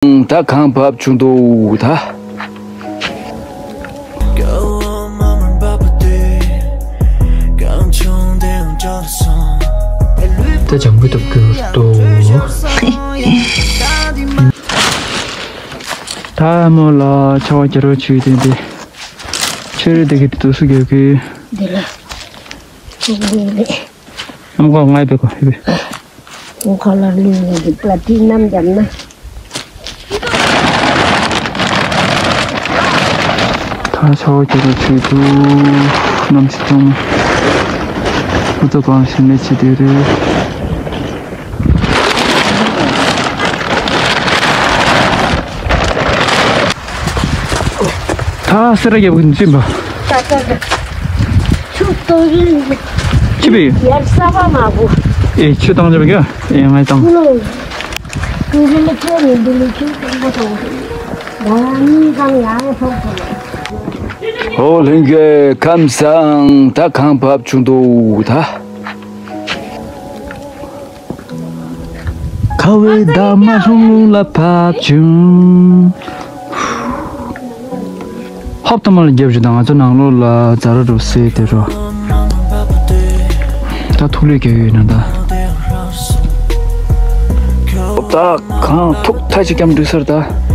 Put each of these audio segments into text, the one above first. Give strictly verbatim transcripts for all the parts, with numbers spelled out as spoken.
ད་གངས་བབས་བྱུང་འདུག་ད། ད་ལྗང་བུ་སྟོབས་གྱུར་ཏོ། ད་མོ་ལ་ཆར་པ་རྒྱག་རོགས་བྱེད་དེ་འདི། ཆུ་རེད་དེ་གི་དུས་སུ་རྒྱག་གི། འདི་ལ། ཨམ་ཀོ་ང་ཡི་པེ་ཀོ་ཧི་པེ། ཨོ་ཁ་ལར་ལུས་ནས་ཀྱི་པ་ཏི་ནམ་རྒྱབ་ན། ད་ཆར་པ་རྒྱག་རོགས་བྱེད་དུ། གནམ་གཤིས་གཙང་མ། ཁོ་ཚོ་གང་ཞིག་ནས་བྱེད་དེ་རེད། ད་སེ་ར་རྒྱབ་ཀྱི་འཛིན་པ། ད་ད་ད། ཆུ་གཏོང་གི། ཅི་བྱེད། ཡར་ས་པ་མ་བུ། ཨེ་ཆུ་བཏང་ཆོག་གི། ཨེ་ང་བཏང་། ཀུ་ལོ། ཀུ་ལོ་ལ་ཁྱེར་ནས་འདི་ལ་ཆུ་གཏོང་གི་འདུག་ད་ནི་གང་ཡང་ཐོག་ཐོག་ཨོ་ལྷན་རྒྱས་ཁམས་བཟང་། ད་གངས་བབས་བྱུང་འདུག་ད། ཁ་བའི་འདབ་མ་ལྷུང་ལྷུང་ལ་བབས་བྱུང་། ཧོབ་ཏེ་མར་ལ་རྒྱབ་བྱུང་དང་། ང་ཚོ་ནང་ལོགས་ལ་ཛ་ར་འགྲོ་སྲིད་དེ་རོ། ད་ཐུག་ལས་རྒྱག་ཡོད་ན་ད། ད་གངས་ཐུག་ཐག་ཅིག་སྐམ་འགྲོ་སར་ད།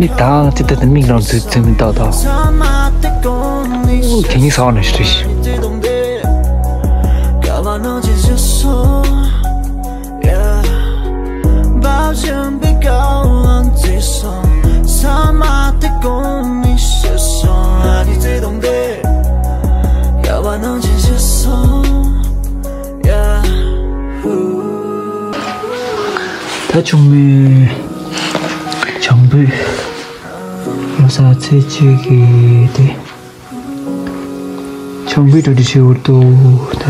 ནི་ད་ཅི་ལྟར་དུ་མིག་ནང་འཛུལ་འཛུལ་མི་ཏག་ཏག། ཨོ་དེ་ནི་ས་བ་ན་ཞིག་རེད། ད་ཆུང་མའི་བྱང་བུ་ལོ་གསར་ཚེས་གཅིག་གི་དེ། བྱང་བུའི་གྲ་སྒྲིག་བྱེད་འུར་དུ་ད།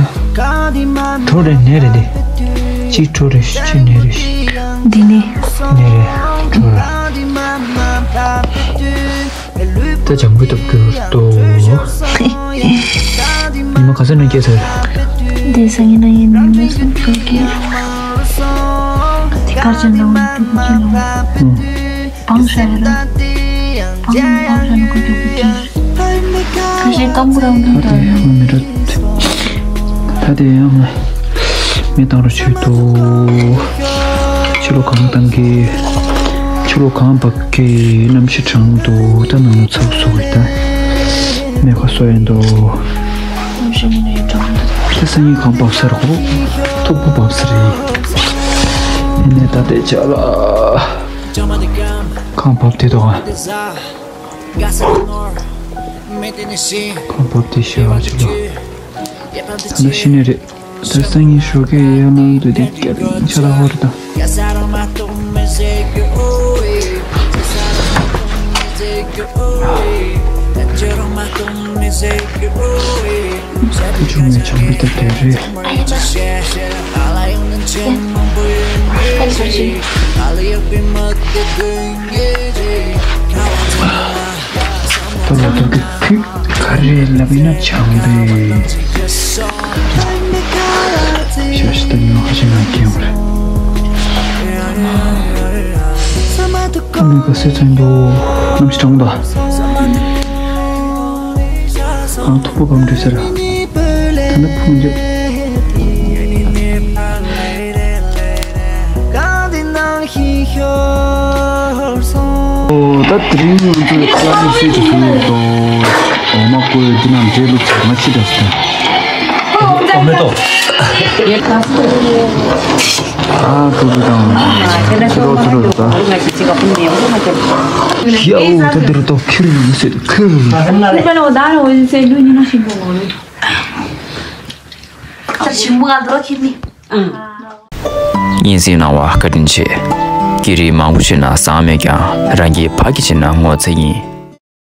གྲོ་རེ་ནས་རེ་དེ། གཅིག་གྲོ་རེ་གཅིག་ནས་རེ། འདི་ནས། ནས་རེ་གྲོ་རེ། ད་བྱང་བུ་སྟོབས་གྱུར་ཏོ། ཉི་མ་ག་ཚོད་ནས་སྐྱེས་ཚར། འདི་སང་ཉིན་ན་ཡིན་ནི་མི་སོང་ཆོག་གི། དེ་གར་ཅན་ལ་འོང་དུ་གི་ལོ། ཨུ། བང་ཤ་ཡ་ད། བང་བང་ཤ་ནི་ཁོ་ཐུག་གི་ཅི། ཁ་ཤས་སྐམ་པོ་རང་ད་དུ་དེ་ཡང་མི་རུ། ད་དེ་ཡང་མི་བཏང་རུ་ཆུད་དོ། ཕྱི་ལོ་གང་བཏང་གི། ཕྱི་ལོ་གང་བབས་ཀྱི། གནམ་གཤིས་གྲང་འདུག་ད་ནང་ལོ་ཚ་བོ་ཚ་བོ་ཡིན་ད། མེ་ཁ་སོ་ཡིན་འདུག་གནམ་གཤིས་ནི་གྲང་འདུག་ད་སང་ཉིན་གང་བབས་ས་རེད་གོ། མཐུག་པོ་བབས་ས་རེད། ཡིན་ནའི་ད་ལྟའི་ཆ་ལ། གང་བབས་དེ་དོ། གང་བབས་དེ་ཤི་བ་ཅིག་ལ། ད་ནི་ཤི་ནི་རེད། ད་སང་ཉིན་ཞོགས་ཀས་ཡར་ལངས་དུས་དེ་སྐྱ་རེངས་ཆ་ལ་ཧོར་དང་། ཆུང་ངའི་ཆང་བུ་དེ་དེ་རེད། ད་ལོ་ཐོག་གི་ཁུག་ག་རེ་ལབ་ཡིན་ན་ཆང་བུ། ཞོ་ཤི་ཏ་ཉོ་ཁ་ཤས་ང་ཁྱེད་བར། ཨ་མི་ག་སེ་ཚན་པོ་གནམ་གཤིས་གྲང་མོ་དང་། གང་ཐུག་པོ་གམ་འདྲི་ཟེར། ད་ནི་ཕུང་རྒྱབ། ཨོ་ད་དེ་རིང་ང་ཚོའི་ཁ་ལག་ནི་སུས་ཀྱིས་བཟོས་ཡོད་དོ། འོ་མ་ཀོའི་འདི་ནང་འབྲས་བླུགས་ཚར་ང་ཕྱི་དྲགས་ཟེར། འོ་མེ་ཏོག་ཨ་ཀུ་ཀུ་དང་ཚི་རོ་ཚི་རོ་ད། ཡའོ་ད་འདིར་ཏོ་ཁིར་ཡིན་ཟེར་ཁིར། ད་ཞིམ་པོ་ག་འདུག་ཁྱེད་ནི། སྙན་སེང་གནང་བ་བཀའ་དྲིན་ཆེ། སྐད་རིགས་མང་པོ་བཤད་ན་བཟང་མེད་ཀྱང་རང་གིས་ཕ་གི་བྱས་ན་ངོ་ཚ་ཡིན།